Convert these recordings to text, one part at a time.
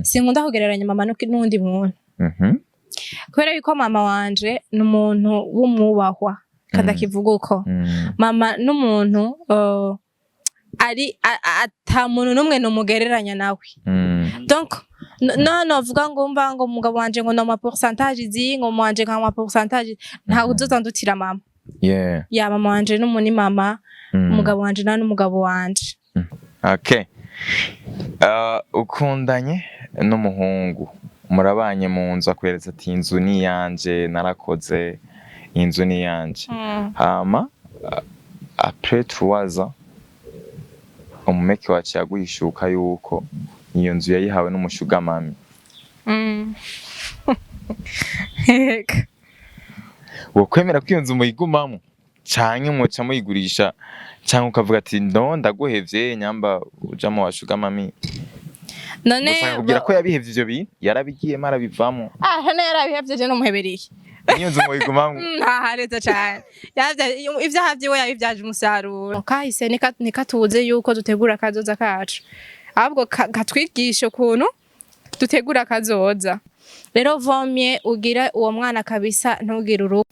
Sinkunda kugereranya mama n'uwundi muntu, kubera yuko mama wanje ni umuntu w'umwubahwa kandi akivuga uko. Mama n'umuntu ari ata muntu n'umwe nomugereranya nawe. Donc no novuga ngo mba ngo umugabo wanje ngo no pourcentage izi, ngo mu wanje nka pourcentage, ntawe uzoza ndutira mama. Ya, mama wanje n'umuni mama. Umugabo wanje nawe n'umugabo wanje. Okay. Ukundanye n'umuhungu, murabanye mu nzu, akweretse ati: "Inzu ni iyanje, narakoze, inzu ni iyanje." Hama après 3 ans, umumeki wacu yaguhishuka yuko iyo nzu yayihawe n'umu sugar mummy. Yego. Wokwemera ko iyo nzu muyigumamwo, canke muca muyigurisha, canke ukavuga ati: "No, ndaguhevye nyamba uja mu wa sugar mummy"? None Gusa akakubwira ko yabihevye, ivyo bintu yarabigiyemo, arabivamwo. Ah, hano yarabihevye, je nomuhebereye. Niyo nzu muyigumamwo? Ntahareza cane. Ivyaha vyiwe yabivyaje umusaruro. Kahise nikatuze yuko dutegura akazoza kacu, ahubwo katwigisha ukuntu dutegura akazoza. Rero vomye ugira uwo mwana kabisa, ntugire urugo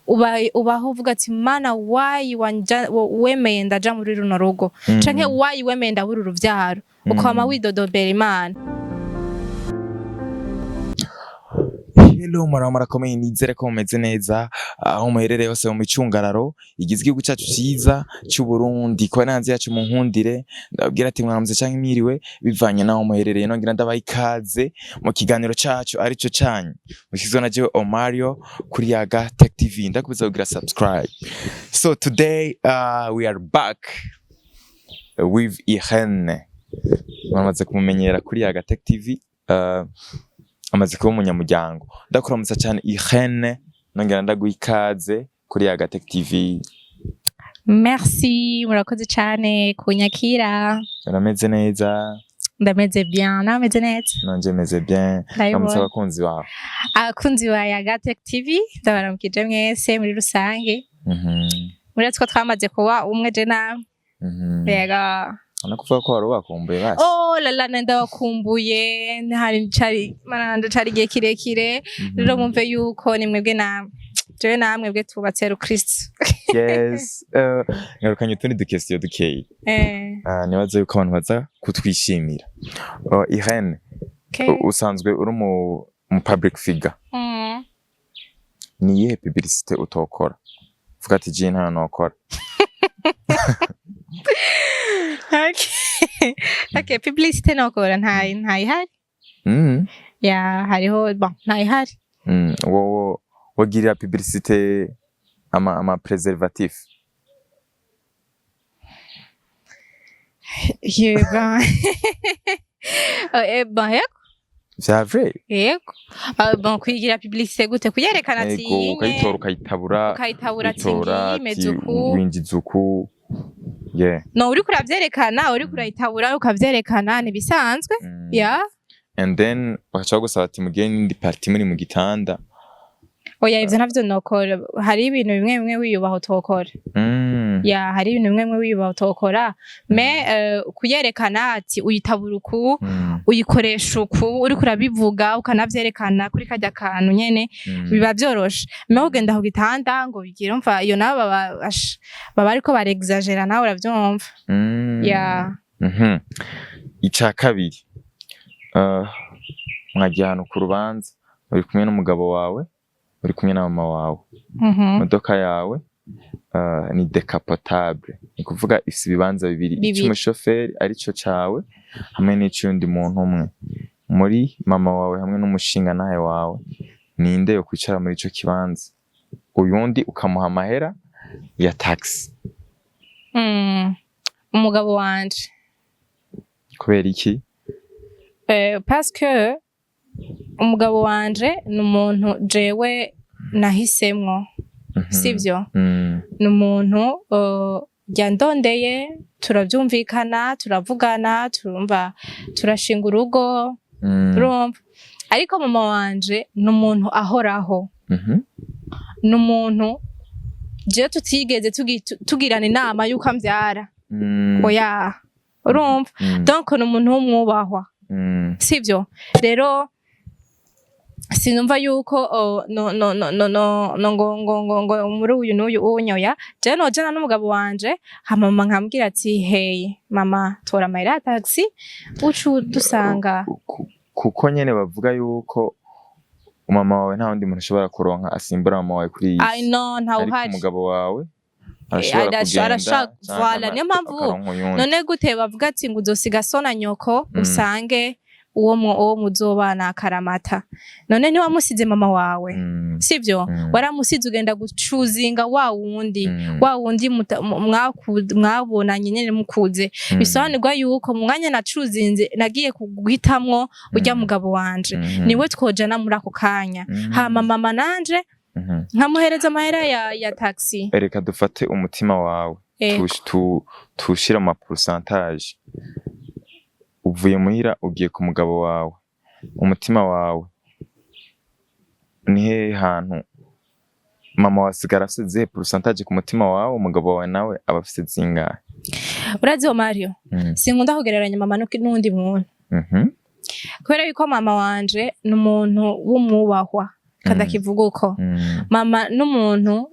ubaho uvuga ati: "Mana, wayi wemeye ndaja muri runo rugo?" Canke: "Wayi wemeye ndabura uruvyaro?" Ukama widodobera Imana. Hello, muraba murakomeye, nizere ko mumeze neza aho muherereye hose mu micungararo igize igihugu cyacu cyiza cy'u Burundi. Kuba nanze yacu, munkundire ndababwira ati mwaramutse canke mwiriwe, bivanye naho muherereye. Nongera ndabaha ikaze mu kiganiro cacu arico canyu mushyizwe na jewe Omario kuri Yaga Tech TV. Ndakubuza kugira subscribe. So today we are back with Irene. Mwamaze kumumenyera kuri Yaga Tech TV, amaze kuba umunyamuryango. Ndakuramutsa cyane Irene, nongera ndaguha ikaze kuri Yaga Tech TV. Merci, murakoze cane kunyakira. Urameze neza? Ndameze bien, nawe meze neza? Nanje meze bien. Ndabibona. Ramutsa abakunzi bawe. Abakunzi ba Yaga Tech TV, ndabaramukije mwese muri rusange. Muri two twamaze kuba umwe, je nawe. Yego. Urabona kuvuga ko wari ubakumbuye basi. Oh la la, ndabakumbuye, hari cari mananje, cari igihe kirekire. Rero mwumve yuko ni mwebwe namwe, jewe namwe bwe tubatse rukristo. Yes, ngarukanye utundi du question dukeyi. Nibaza yuko abantu baza kutwishimira. Irene, usanzwe uri mu public figure. Ni iyihe publicité utokora, vuga ati: "Je ntayo nokora"? Okay, publicité nokora ntayihari. Ya, hariho, bon, ntayihari. Wowe wagirira publicité ama préservatif? Yego. Bon, yego. Vya vrai? Yego. Ah, bon, kuyigira publicité gute? Kuyerekana ati Ego, ukayitora, ukayitabura. Ukayitabura ati uyitora ngiyi ati imeze uku. Winjiza uku, yeah. No, uriko uravyerekana, uriko urayitabura ukavyerekana, ntibisanzwe. Ya. And then bagaca bagusaba ati mugire n'indi partie muri mu gitanda. Oya, ivyo ntavyo nokora. Hari ibintu bimwe bimwe wiyubaha utokora. Ya, hari ibintu bimwe bimwe wiyubaha utokora, mais kuyerekana ati uyitabura uku, uyikoresha uku, uriko urabivuga ukanavyerekana kuri karya kantu nyene, biba vyoroshe. Mais ugenda ku gitanda ngo bigire, umva, iyo nabo baba ariko barexagera, nawe uravyumva. Ya. Ica kabiri, mwagiye ahantu ku rubanza, uri kumwe n'umugabo wawe, uri kumwe na mama wawe. Imodoka yawe ni décapotable, ni kuvuga ifise ibibanza bibiri, Bibiri. Icy'umushoferi arico cawe hamwe n'ic'undi muntu umwe. Muri mama wawe hamwe n'umushingantahe wawe, ninde yo kwicara muri ico kibanza, uyundi ukamuha amahera ya taxi? Umugabo wanje. Kubera iki? Parce que umugabo wanje ni umuntu jewe nahisemwo, sivyo? Ni umuntu yandondeye, turavyumvikana, turavugana, turumva, turashinga urugo. Urumva, ariko mama wanje ni umuntu ahoraho. Ni umuntu jewe tutigeze tugirana inama y'uko amvyara. Oya, urumva. Donc ni umuntu w'umwubahwa. Sivyo? Rero sinumva yuko, oh, no no no no no no ngo muri uyu n'uyu unyoya je nojana n'umugabo wanje, hama mama nkambwira ati: "Hey mama, tora amahera ya taxi ucu dusanga." Kuko nyene bavuga yuko mama wawe nta wundi muntu ushobora kuronka asimbura mama wawe kuri iyi I si. know, ntawe Ariko uhari. umugabo wawe arashobora kugenda canke Voilà, niyo mpamvu akaronka uyundi. None gute bavuga ati ngo uzosiga so na nyoko usange uwo muzobana akaramata? None ntiwamusize mama wawe? Sivyo? Mm. Waramusize, ugenda gucuzinga wa wundi, wa wundi mwabonanye nyene mukuze. Bisobanurwa yuko mu mwanya nacuzinze, nagiye guhitamwo urya mugabo wanje, niwe twojana muri ako kanya. Hama mama nanje nkamuhereza amahera ya taxi. Reka dufate umutima wawe, tuwushire mu ma pourcentage. Uvuye muhira ugiye ku mugabo wawe, umutima wawe ni hehe hantu mama wawe asigara afise zihe pourcentage ku mutima wawe, umugabo wawe nawe aba afise zingahe? Urazi Mario, sinkunda kugereranya mama n'uwundi muntu, kubera yuko mama wanje ni umuntu w'umwubahwa kandi akivuga uko. Mama n'umuntu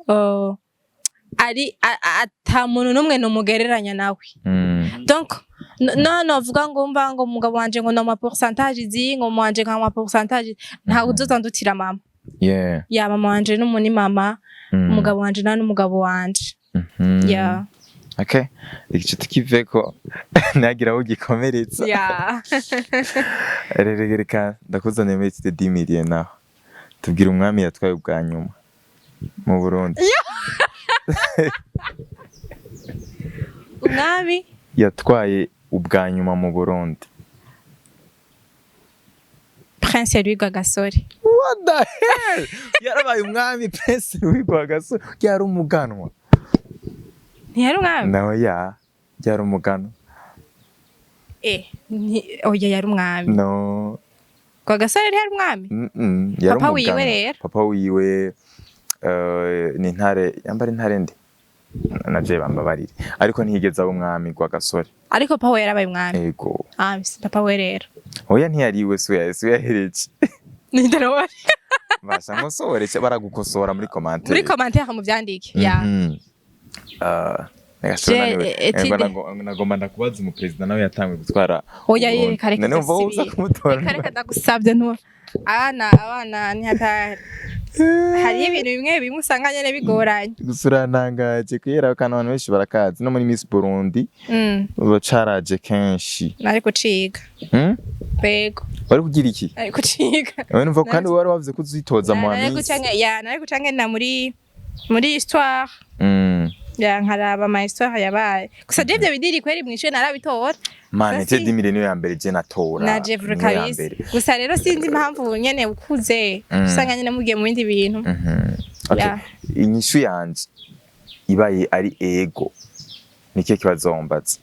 ari ata muntu n'umwe nomugereranya nawe. Donc no novuga ngo mva ngo umugabo wanje ngo no ma pourcentage izi, ngo mama wanje nka ma pourcentage, ntawe uzoza ndutira mama. Ya, mama wanje n'umuni mama, umugabo wanje nawe n'umugabo wanje. Ya. Okay, igice tukiveko ntagira aho gikomeretsa. Rero reka ndakuzaniye muri étude 10 millions naho tubwira umwami yatwaye ubwa nyuma mu Burundi. Umwami yatwaye ubwa nyuma mu Burundi. Prince Louis Rwagasore. What the hell, yarabaye umwami Prince Louis Rwagasore? Yari umuganwa. Ntiyari umwami? Nawe ya yari umuganwa. Oya, yari umwami. No. Rwagasore ntiyari umwami? Yari Papa wiwe umuganwa. rero? Papa wiwe ni intare, yambara intare nde na je bambabarire, ariko ntiyigeze aba umwami Rwagasore. Ariko papa we yarabaye umwami? Ego. Ah, si papa we rero. Oya, ntiyariwe, si we yahereje. Ninde? Basha nkosore, baragukosora muri commentaire. Muri commentaire muvyandike, ya. Ah, nagashobora Je, niwe. Nagomba ndakubaza umuperezida nawe yatanguye gutwara Oya, ye. Uburundi. Reka None umva wowe uza kumutora. Reka, reka, ndagusabye, ntu abana ntihatari, hariyo ibintu bimwe bimwe usanga nyene bigoranye. Gusa urantangaje kubera ko abantu benshi barakazi no muri Miss Burundi bacaraje kenshi. Nari kuciga. Bego. Wari kugira iki? Nari kuciga. Wewe numva kandi wari wavuze ko uzitoza mu Nari Miss. guca, ya, nari guca ngenda muri histoire, ya, nkaraba ama histoire yabaye. Gusa je ivyo bidiri kweri mw'ishure narabitora. Man, Sasi- ete 10 millions niyo ya mbere je natora. Na je Niyo ya kabisa. mbere. Gusa rero sinzi impamvu nyene ukuze usanga nyene mugiye mu bindi bintu. Okay. Ya. Inyishu yanje ibaye ari ego, nikihe kibazo wombaza?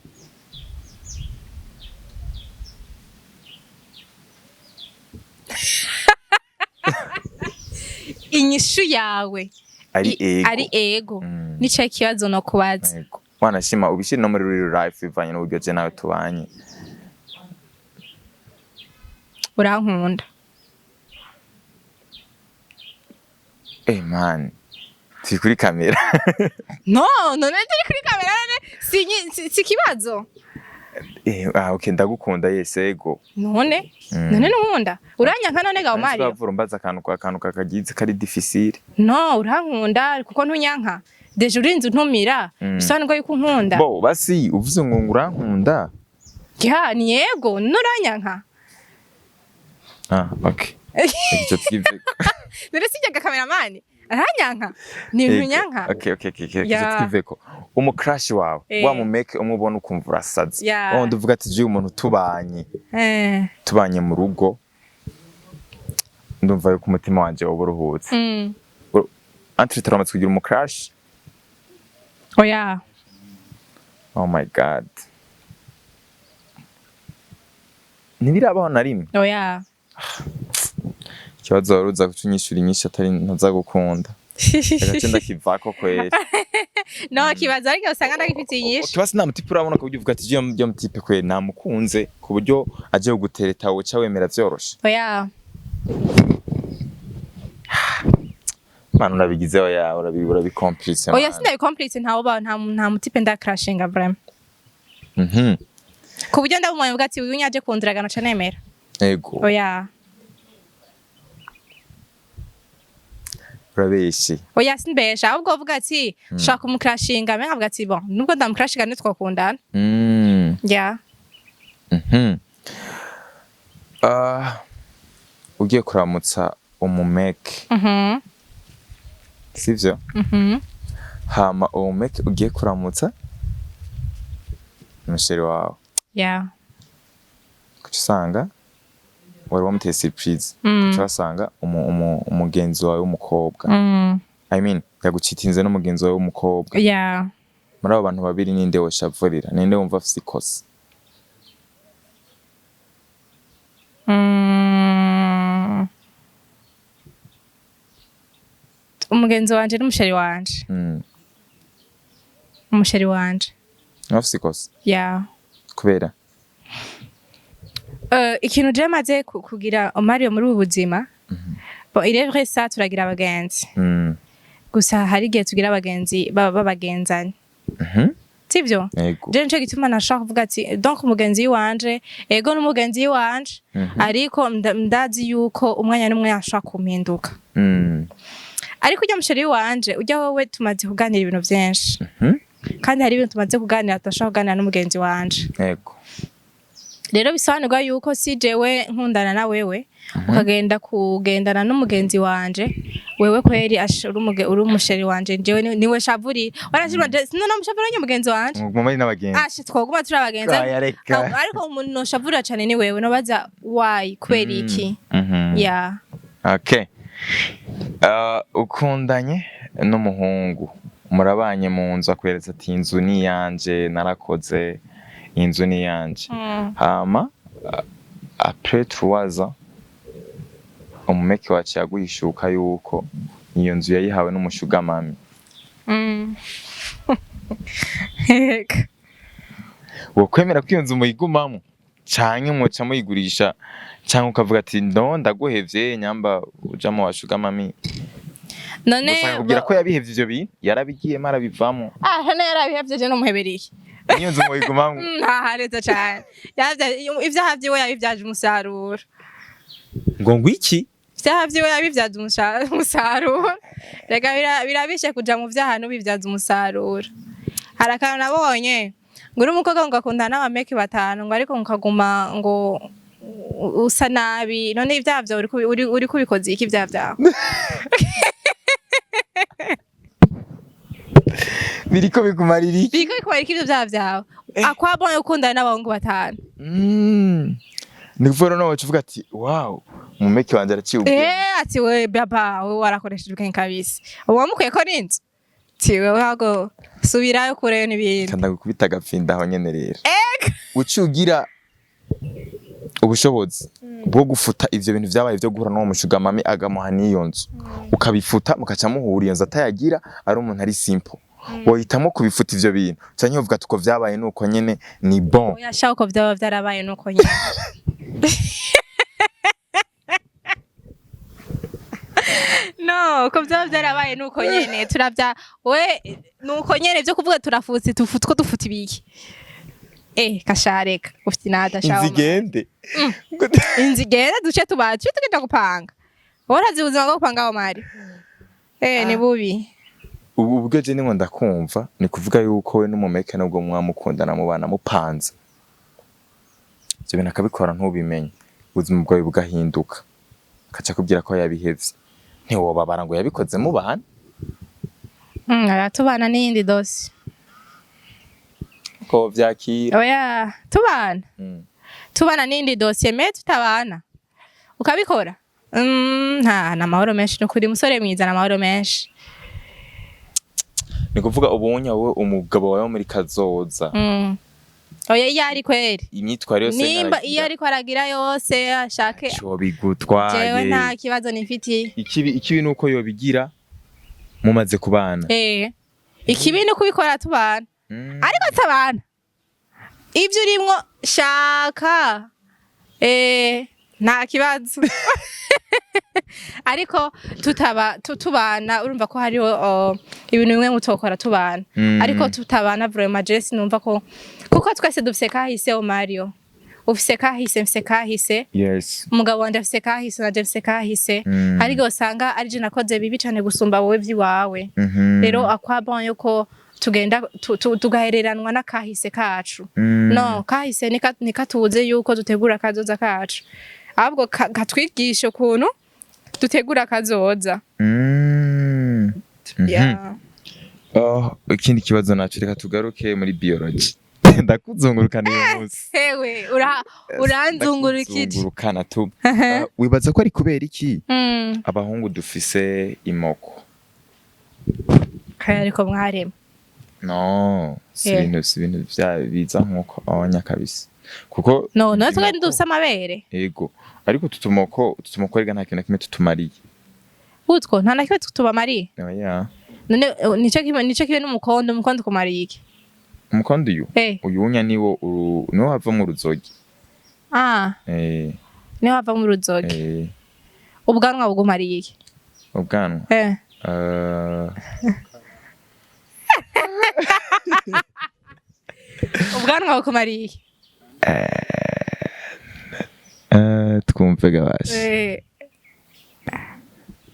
Inyishu yawe Ari ego. Ari ego, nico kibazo no kubaza? Ego. Wanashima ubishire no muri real life bivanye n'uburyo je nawe tubanye. Urankunda? Eh man, turi kuri kamera. No, none turi kuri kamera, none si ikibazo? Ah, okay, ndagukunda, yes, ego. None none nunkunda, uranyanka none gaho Mario? Twavura umbaza akantu kakagize kari difficile. No, urankunda kuko ntunyanka, déjà urinze untumira, bisobanurwa yuko unkunda. Bo basi uvuze ngo urankunda. Ya, ni yego, nuranyanka. Ah, okay. Ico twiveko. None sijyaga kameramani aranyanka, ni ntunyanka. Okay. Ya. Ico twiveko. Umu crush wawe, wa mumeke umubona ukumva urasaze. Ya. Wa wundi uvuga ati je umuntu tubanye, tubanye mu rugo, ndumva yuko umutima wanje woba uruhutse. Entre turamaze kugira umu crush? Oya. Oh my God. Ntibirabaho na rimwe? Oya. Ikibazo wari uza guca unyishura inyinshi atari ntazagukunda. Reka ce ndakivako kweri. No kibazo, ariko usanga ndagifitiye inyishu. Kibasi nta mutipe urabona ku buryo uvuga ati "Jya mutipe kwe namukunze", ku buryo agiye kugutereta woca wemera vyoroshe? Oya. Mana, urabigize, oya, urabikomplice. Oya. Man. Sindabicomplice, ntawo ba nta mutipe ndakrashinga vraiment, ku buryo ndabumanye mvuga ati uyu nyaje kundiragana ca nemera. Oya. Urabeshe. Oya, simbesha, ahubwo uvuga ati shaka kumukrashinga, menga avuga ati bon, nubwo ndamukrashinga ntitwakundana. Yeah. Ah, ugiye kuramutsa umumeke, sivyo? Mhm. Hama uwo mumeke ugiye kuramutsa umuchéri wawe, kuca usanga wari wamuteye surprise, kuca wasanga umugenzi wawe w'umukobwa, I mean, yagucitinze n'umugenzi wawe w'umukobwa. Muri abo bantu babiri ninde woshavurira? Ninde wumva afise ikosa? Umugenzi wanje n'umuchéri wanje. Umuchéri wanje. Afise ikosa? Yeah. Kubera? Ikintu je maze kugira Mario muri ubu buzima, bon, il est vrai, ça turagira abagenzi, gusa hari igihe tugira abagenzi b'abagenzani, sivyo? Yego. Je nico gituma nashaka kuvuga ati donc umugenzi wanje, ego n'umugenzi wanje, ariko ndazi yuko umwanya n'umwe ashobora kumpinduka. Ariko ujya muchéri wanje, ujya wowe tumaze kuganira ibintu vyinshi, kandi hari ibintu tumaze kuganira tudashobora kuganira n'umugenzi wanje. Rero bisobanurwa yuko si jewe nkundana na wewe ukagenda kugendana n'umugenzi wanje, wewe kweri uri umuchéri wanje, jewe niwe shavuri warashirwa je sinona mushavuri mugenzi wanje. Muguma muri n'abagenzi? Ashe, twoguma turi abagenzi. Oya, reka. Ariko umuntu noshavurira cane ni wewe, nobaza why, kubera iki? Yeah. Okay. Ukundanye n'umuhungu, murabanye mu nzu, akweretse ati inzu ni iyanje, narakoze, inzu ni iyanje. Hama après 3 ans umumeke wacu yaguhishuka yuko iyo nzu yayihawe n'umusugar mummy. Ego. Wokwemera ko iyo nzu muyigumamo, canke muca muyigurisha, canke ukavuga ati no, ndaguhevye, nyamba uja mu basugar mummy? None Gusa akakubwira ko yabihevye, ivyo bintu yarabigiyemo, arabivamo. Ah, hano yarabihevye, je nomuhebereye. Niyo nzu muyigumamo? Ntahareza cane. Ivyaha vyiwe yabivyaje umusaruro. Ngo ngwiki? Ivyaha vyiwe yabivyaje umusaruro. Reka, birabishe kuja mu vyaha n'ubivyaza umusaruro. Hari akantu nabonye ngo uri umukobwa ngo akundana n'abameki batanu, ngo ariko ukaguma ngo usa nabi. None ivyaha vyawe uri kubikoza iki, ivyaha vyawe? Biriko bikumarira iki? Biriko bikumarira ivyo vyaha vyawe akwabonye ukundana n'abahungu batanu. Ni kuvuga rero nawe uvuga ati wow, umumeki wanje araciye ubwenge. Eh, ati we baba, we warakoresheje ubwenge kabisa, wamukuyeko n'inzu, ati wewe hago subirayo kureyo n'ibindi. Kanda gukubita agapfinda aho nyene. Rero uciye ugira ubushobozi bwo gufuta ivyo bintu vyabaye vyo guhura n'uwo musugar mummy agamuha n'iyo nzu, ukabifuta, mukaca muhura iyo nzu atayagira, ari umuntu ari simple, wohitamo kubifuta ivyo bintu, canke uvuga ati uko vyabaye nuko nyene ni bon? Oya sha, uko vyaba vyarabaye nuko nyene. No, uko vyaba vyarabaye nuko nyene, turavya we nuko nyene. Vyo kuvuga turafutse, tufutwe dufuta ibiki? Eh, kashareka ufite inada sha. Inzu igende. Inzu igende, duce tubace tugenda gupanga. Wowe urazi ubuzima bwo gupanga aho mari, eh, ni bubi. Ubu ubwo je nimwo ndakumva, ni kuvuga yuko we n'umumeke nubwo mwamukundana mubana mupanze, ivyo bintu akabikora ntubimenye, ubuzima bwawe bugahinduka, akaca akubwira ko yabihevye, ntiwobabara ngo yabikoze mubana? Aratubana n'iyindi dosi. Ko vyakira? Oya, tubana. Tubana n'indi dosiye, mais tutabana ukabikora, nta na amahoro menshi nukuri, musore mwiza, na amahoro menshi. Ni kuvuga ubunya wowe umugabo wawe wo muri kazoza, Oya, iyo ari kweri, imyitwarire yose nimba iyo ariko aragira yose ashake, co bigutwaye? Jewe nta kibazo nifitiye. Ikibi nuko yobigira mumaze kubana. Eh, Ikibi ni kubikora tubana. Ariko tabana, ivyo urimwo shaka, nta kibazo, ariko tutaba tubana, urumva ko hariho ibintu bimwe mutokora tubana. Ariko tutabana, vraiment, je sinumva ko, kuko twese dufise kahise. O Mario, ufise kahise, mfise kahise. Umugabo wanje afise kahise, naje mfise kahise. Hari igihe usanga ari je nakoze bibi cane gusumba wowe vy'iwawe. Rero akwabon yuko tugenda tugahereranwa n'akahise kacu. No kahise nikatuze yuko dutegura akazoza kacu, ahubwo katwigisha ukuntu dutegura akazoza. Yeah. Oh, ikindi kibazo naco, reka tugaruke muri biology. Ndakuzungurukana uyu munsi. Hewe, uranzungurukije. Ndakuzungurukana tu. Wibaza ko ari kubera iki abahungu dufise imoko? Kaya, ariko mwarema. No, si ibintu, si ibintu vya biza nkuko abanya kabisa, kuko No, no, twari imoko- dufise amabere. Ego, ariko tutumoko rega nta kintu na kimwe tutumariye. Utwo nta na kimwe tubamariye? Oya. None nico kimwe n'umukondo. Umukondo ukumariye iki? Umukondo uyu? Uyu unya niwo niwo havamwo uruzogi. Ah. Niho havamo uruzogi? Eh. Ubwanwa bugumariye iki? Ubwanwa? Eh. Ubwanwa bukumariye iki? Twumve gabasha.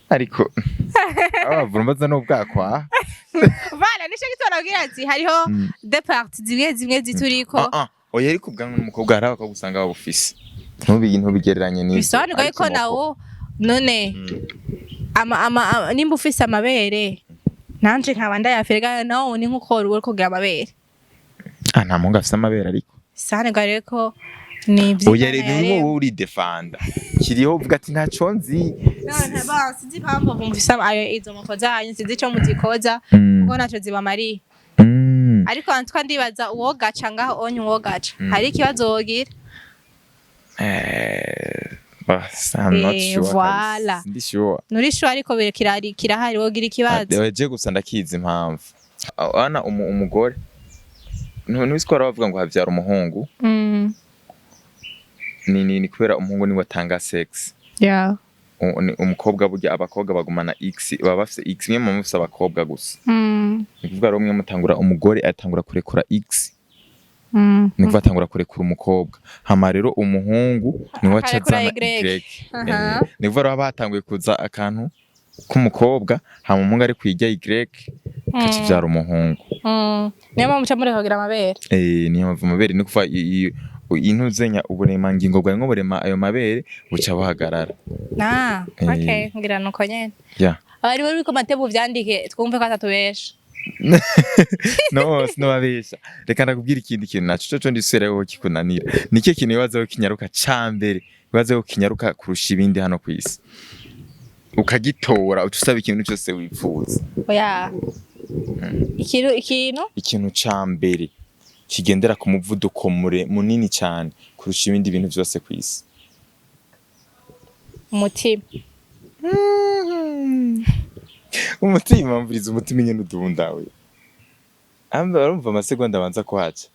Ariko abavura mbaza n'ubwakwa. Voilà, nico gituma nabwira ati hariho des parties zimwe zimwe zituriko. Ah, ah. Oya, ariko ubwanwa n'umukobwa, hari abakobwa usanga babufise, ntubigereranye n'ivyo. Bisobanurwa Ariko yuko imoko- nawo none nimba ufise amabere nanje nkaba ndayafise, nawo ni nkuko uri kugira amabere. Ah, nta muhungu afise amabere ariko. Bisobanurwa rero ko ni Oya ivy'Imana rero yaremye. wowe uridefanda kiriho uvuga ati ntaco nzi. None ba sinzi impamvu mufise ayo izo moko zanyu, sinzi ico muzikoza, kuko ntaco zibamariye. Ariko antwa ndibaza uwogaca ngaho onye uwogaca hari ikibazo wogira. Bah, I'm not Eh, sure voilà. kabisa. Sindi sure. Nuri sure, ariko kirahari, kirahari, wogira ikibazo. Oya, je gusa ndakizi impamvu. Ana umugore ntuzi ko bavuga ngo havyara umuhungu. Ni kubera umuhungu niwe atanga sex. Umukobwa burya, abakobwa bagumana X, baba bafise X imwe, mu mufise abakobwa gusa. Ni kuvuga rero umwe mutangura, umugore atangura kurekura X. Ni kuvuga atangura kurekura umukobwa, hama rero umuhungu niwe aca Akarekura azana Y. Y. Ni kuvuga rero haba hatanguye kuza akantu k'umukobwa, hama umuhungu ari kwirya Y, kacivyara umuhungu. Niyo mpamvu muca mureka kugira amabere. Eh, niyo mpamvu amabere, ni kuva intuzenya uburemangingo bwawe nko burema ayo mabere buca buhagarara. Ah, okay, ngira nuko nyene. Abari muri commentaire muvyandike twumve ko atatubesha. No, sinobabesha. Reka ndakubwira ikindi kintu naco co ndisubireho kikunanira. Ni ikihe kintu wibaza ko kinyaruka ca mbere, wibaza ko kinyaruka kurusha ibindi hano kw'isi, ukagitora uca usaba ikintu cyose wifuza? Oya, ikintu Ikintu ca mbere kigendera ku muvuduko munini cyane kurusha ibindi bintu byose kw'isi. Umutima. Umutima? Mvuriza, umutima nyene udundawe. Amba urumva amasegonda abanza kuhaca.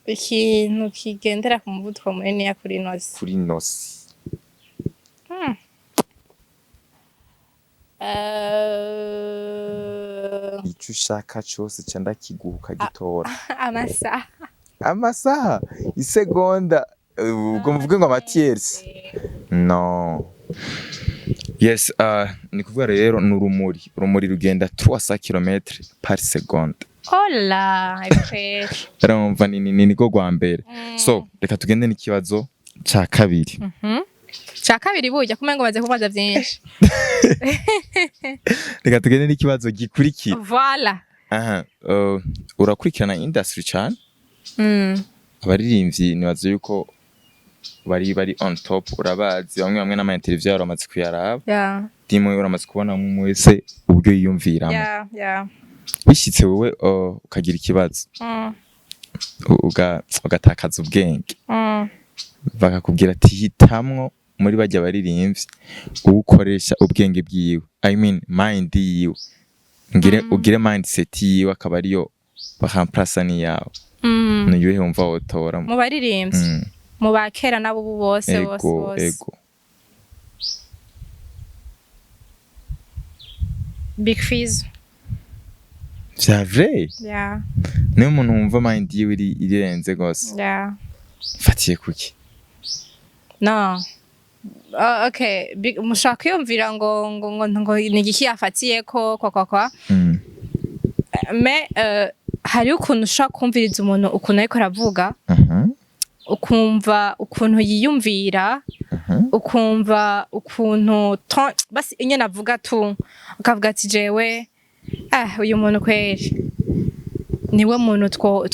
Ikintu kigendera ku muvuduko munini ya kuri nosi. Kuri nosi. Ico ushaka cose ca ndakiguha ukagitora. Amasaha. Amasaha, isegonda, ubwo muvuge ngo amatierce? No, yes, ni kuvuga rero ni urumuri. Urumuri rugenda 300 km par seconde. Hola, kweli. Urumva ni niko rwa mbere. So reka tugende n'ikibazo ca kabiri. Ca kabiri, burya kumengo maze kubaza vyinshi. Reka tugende n'ikibazo gikurikira. Voilà. Aha, urakurikirana industry cane? Mm. Abaririmbyi nibaza yuko bari on top, urabazi bamwe bamwe, n'ama interview yabo uramaze kuyaraba. Dimwe uramaze kubona umwe wese uburyo yiyumviramo. Yeah. Bishitse wowe ukagira ikibazo, ugatakaza ubwenge, bakakubwira ati hitamwo muri bajya baririmbyi uwukoresha ubwenge bwiwe, I mean mind yiwe. Ngire ugire mindset yiwe, akaba ariyo bakamplasa niyawe. Ni yuhe wumva wotora? Mu baririmbyi? Mm. Mu ba kera n'abubu bose bose? Ego. Bose. Ego. Big Fizzo. Vya vrai? Yeah. Niyo umuntu wumva mind yiwe irenze gose? Yeah. Fatiye kuki? No. Okay, mushobora kwiyumvira ngo ni igiki yafatiye ko kwa mais hariho ukuntu ushobora kumviriza umuntu, ukuntu ariko aravuga, ukumva ukuntu yiyumvira, ukumva ukuntu basi nyene avuga tu, ukavuga ati: "Jewe, ah, uyu muntu kweri niwe muntu two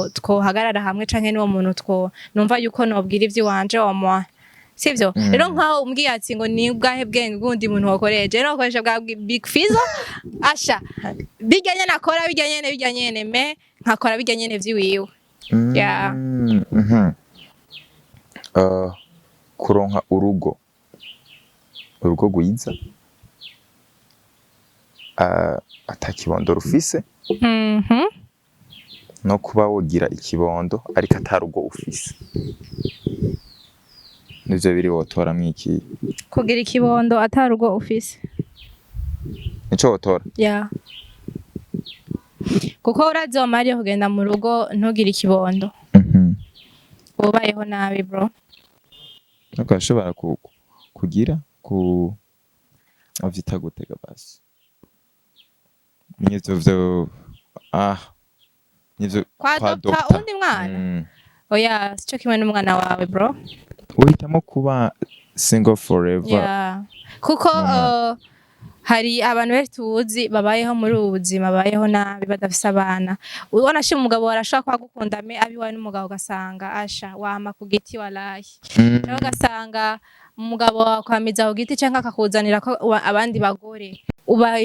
twohagarara hamwe, canke niwo muntu two numva yuko nobwira ivy'iwanje wa moi, sivyo?" Rero nkaho umbwiye ati ngo ni bwahe bwenge bw'undi muntu wakoresheje, rero wakoresha bwa Big Fizzo, asha bijya nyene akora, bijya nyene me nkakora bijya nyene vy'iwiwe. Yeah. Kuronka urugo rwiza ata kibondo rufise, no kuba wogira ikibondo ariko ata rugo ufise, nivyo biri wotoramwo iki? Kugira ikibondo atarugo ufise. Nico wotora? Yeah. Kuko urazi wamariye kugenda mu rugo ntugire ikibondo, ubayeho nabi, bro. Ariko urashobora kugira ku bavyita gutega basi, nivyo vyo nivyo. Kwa Kwa dopta doctor. Uwundi mwana? Oya, sico kimwe n'umwana wawe, bro. Uhitamo kuba single forever? Yeah. Kuko hari abantu benshi tuzi babayeho muri ubu buzima, babayeho nabi badafise abana. Ubona ashima umugabo wawe, arashobora kuba agukunda, me abiwawe n'umugabo ugasanga asha wama ku giti, walahi. Cyangwa ugasanga umugabo wawe akwamiza ku giti, cyangwa akakuzanira ko abandi bagore.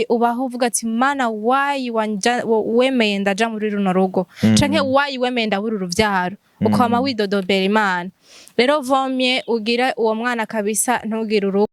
Ubaho uvuga ati: "Mana, wayi wemeye ndaja muri runo rugo, canke wayi wemeye ndabura uruvyaro?" Ukama widodobera Imana. Rero vomye ugira uwo mwana kabisa, ntugire urugo.